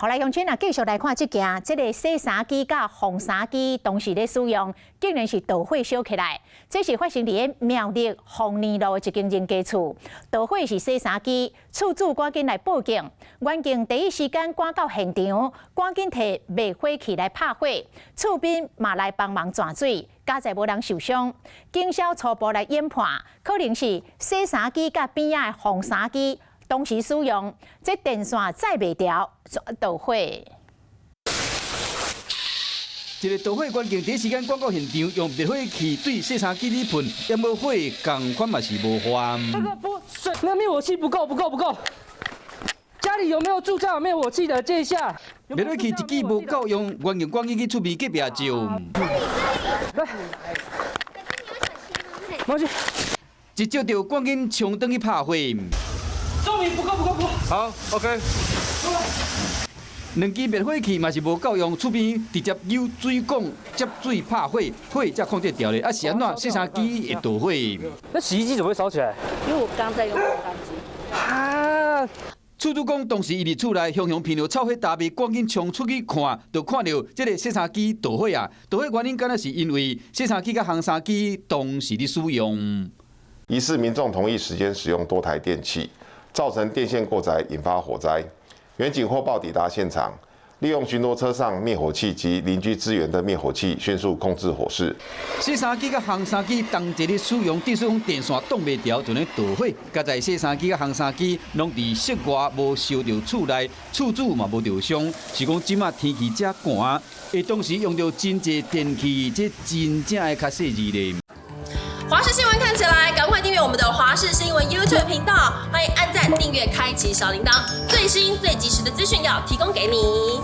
好來，鄉親啊，繼續來看這件，這个洗衫機佮烘衫機同時咧使用，竟然是導火燒起來。這是發生佇咧苗栗豐年路的一間人家厝，導火是洗衫機，厝主趕緊來報警，員警第一時間趕到現場，趕緊提滅火器來拍火，厝邊嘛來幫忙轉水，佳哉無人受傷。警消初步來研判，可能是洗衫機佮邊仔的烘衫機同時使用，這電線載袂牢，導火。一个導火員警第一時間趕到現場，用滅火器對洗衫機咧噴，毋過火仝款嘛是無法。那個不，那滅火器不夠，不夠，不夠。家裡有沒有住家有滅火器的？借一下。滅火器一支無夠用，員警趕緊去厝邊隔壁借。來，沒關係。一接著趕緊衝轉去拍火。照明不夠，不夠，不夠。好，OK。兩支滅火器嘛是無夠用，厝邊直接用水管接水拍火，火才控制牢咧。啊，是按怎洗衫機會導火？那洗衣機怎麼會燒起來？因為我剛在用烘乾機。啊！厝主講，當時伊佇厝內，雄雄聞著臭火焦味，趕緊衝出去看，就看著這个洗衫機導火啊！導火原因敢若是因為洗衫機佮烘衫機同時咧使用。疑似民眾同一時間使用多台電器，造成電線過載，引發火災。員警獲報抵達現場，利用巡邏車上滅火器及鄰居支援的滅火器，迅速控制火勢。洗衫機佮烘衫機同齊咧使用，致使講電線擋袂牢，就咧導火。佳哉洗衫機佮烘衫機攏佇室外，無燒著厝內，厝主嘛無著傷。是講這馬天氣遮寒，會同時用著真濟電器，這真正愛較細膩咧。華視新聞看起來，趕快訂閱我們的華視新聞 YouTube 頻道，歡迎按讚、訂閱、開啟小鈴鐺，最新最及時的資訊要提供給你。